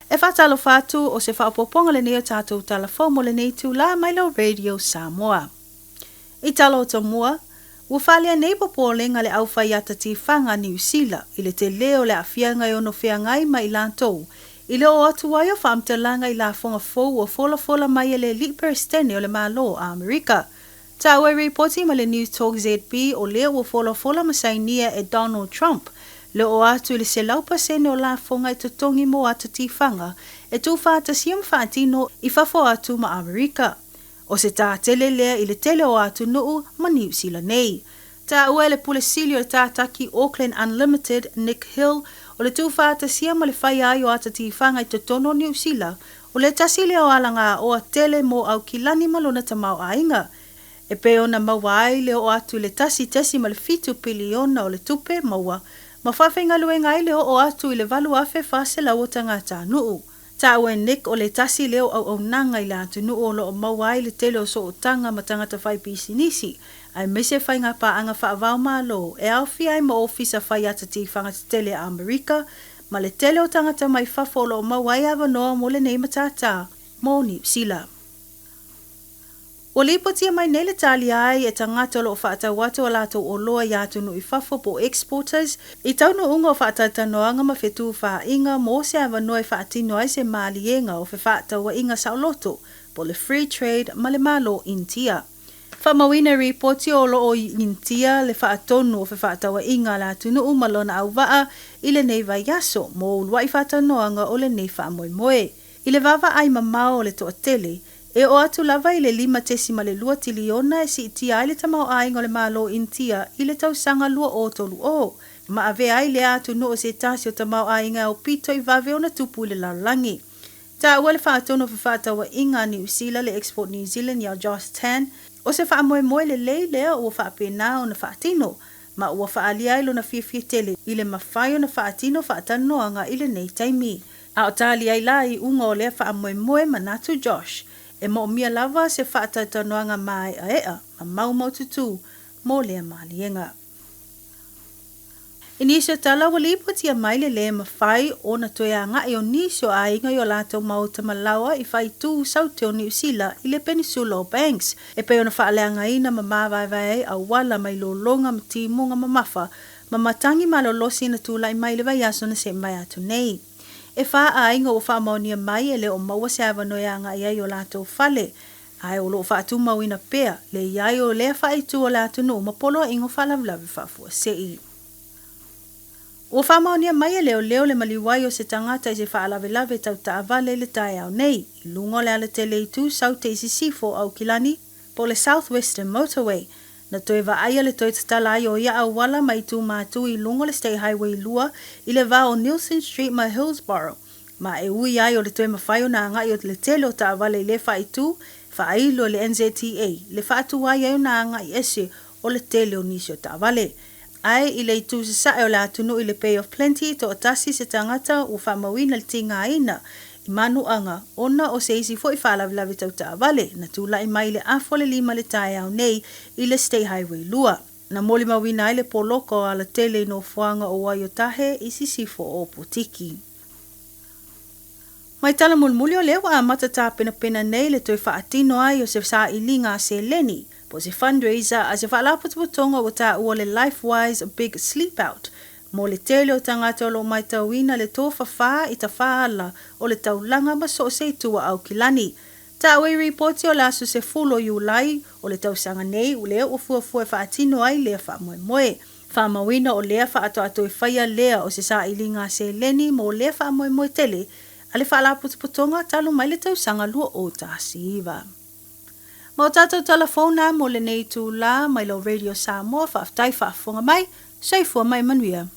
E faatalofa atu, o se faaopoopoga lenei o tatou tala fou mo lenei itulā mai lau Radio Samoa. I tala o tomua, ua faaalea nei popolega le aufaiata tifaga a Niu Sila i le telē o le aafiaga e ono feagai ma i latou i le oo atu ai o faamatalaga i lafoga fou ua folafola mai e le Alii Peresetene o le Malo o Amerika. Taua i ripoti ma le News Talk ZB o lea ua folafola ma sainia e Donald Trump le oo atu i le 100% o lafoga e totogi mo ata tifaga e tuufaatasia ma faatino i fafo atu ma Amerika. O se tā tele lea i le tele o atunuu ma Niu Sila nei. Taua e le Pule Sili o le Tātaki Auckland Unlimited, Nick Hill, o le tuufaatasia ma le faia ai o ata tifaga i totonu o Niu Sila, o le tasi lea o alagaoa tele mo Aukilani ma lona tamaoaiga, e pei ona maua ai le oo atu i le 1.7 piliona o le tupe maua ma faafaigaluega ai le oo atu i le 8,400 o tagatanuu. Taua e Nick o le tasi lea o auaunaga i le atunuu o lo o maua ai le tele o sootaga ma tagata faipisinisi, aemaise faigapaaga faava-o-Malo e aofia ai ma ofisa fai ata tifaga tetele a Amerika ma le tele o tagata mai fafo o lo o maua ai avanoa mo lenei matata mo Niu Sila. Ua lipotia mai nei le talia ai e tagata o lo o faatau atu a latou oloa i atunuu i fafo po o exporters i taunuuga o faatalatalanoaga ma fetufaaiga mo se avanoa e faatino ai se maliega o fefaatauaiga saoloto po o le free trade ma le Malo Initia. Faamauina i ripoti o lo o i Initia le faatonu o fefaatauaiga a le atunuu ma lona auvaa i lenei vaiaso mo uluai faatalanoaga o lenei faamoemoe. I le vaavaai mamao o le toatele, e oo atu lava i le 5.2 tiliona e siitia ai le tamaoaiga o le Malo Initia i le tausaga 2030, ma avea ai lea atunuu o se tasi o tamaoaiga e aupito i vave ona tupu i le lalolagi. Taua le faatonu o fefaatauaiga a Niu Sila le Export New Zealand iā Josh Tan, o se faamoemoe lelei lea ua faapena ona faatino, ma ua faaalia ai lona fiafia tele i le mafai ona faatino faatalanoaga i lenei taimi. A o tali ai la iuga o lea faamoemoe, manatu Josh, e moomia lava se faatalatalanoaga māeʻaeʻa ma maumaututu mo lea maliega. I nisi o tala ua lipotia mai le lē mafai ona toe agai o nisi o aiga i o latou maota malaoa i faitū Saute o Niu Sila i le Penisula o Banks e pei ona faaleagaina ma māvaevae ai auala mai lologa ma timuga mamafa ma matagi malolosi na tulai mai i le vaiaso na seʻi mai atu nei. E fā aiga ua faamaonia mai e le o maua se avanoa e agai ai i o latou fale, ae o lo o faatumauina pea le i ai o lea faaitu o le atunuu ma poloaiga o faalavelave faafuasei. Ua faamaonia mai e leoleo le maliu ai o se tagata i se faalavelave tau taavale i le taeao nei, i luga o le alatele itu Saute i Sisifo o Aukilani, po o le South Western Motorway. Na toe vaaia le toe tatala ai o ia auala mai itu mātū i luga o le State Highway 2 i le va o Neilson Street ma Hillsborough, ma e ui ai o le toe mafai ona agai o le tele o taavale i lea faaitu, faailo e le NZTA le faatuai ai ona agai ese o le tele o nisi o taavale. Ae i le itu sasae o le atunuu i le Bay of Plenty, toatasi se tagata ua faamauina le tigaina i manuaga ona o se isi foi faalavelave tau taavale na tulai mai i le afu o le 5 i le taeao nei i le State Highway 2. Na molimauina ai le poloka o alatele i nofoaga o Waiotahe i sisifo o Opotiki. Mai tala mulimuli o lea ua amata tapenapena nei le toe faatino ai o se sailiga a seleni po o se fundraiser a se faalapotopotoga ua taua le LifeWise Big Sleepout mo le tele o tagata o lo o matauina le tofafā i tafaala o le taulaga ma so o se itu a Aukilani. Taua i ripoti o le aso 10 o Iulai o le tausaga nei lea ua fuafua e faatino ai lea faamoemoe. Faamauina o lea faatoatoe faia lea o se sailiga a seleni mo lea faamoemoe tele a le Faalapotopotoga talu mai le tausaga 2019. Ma o tatou tala fou na mo lenei itulā mai lau Radio Samoa, faafetai faafofoga mai, soifua ma ia manuia.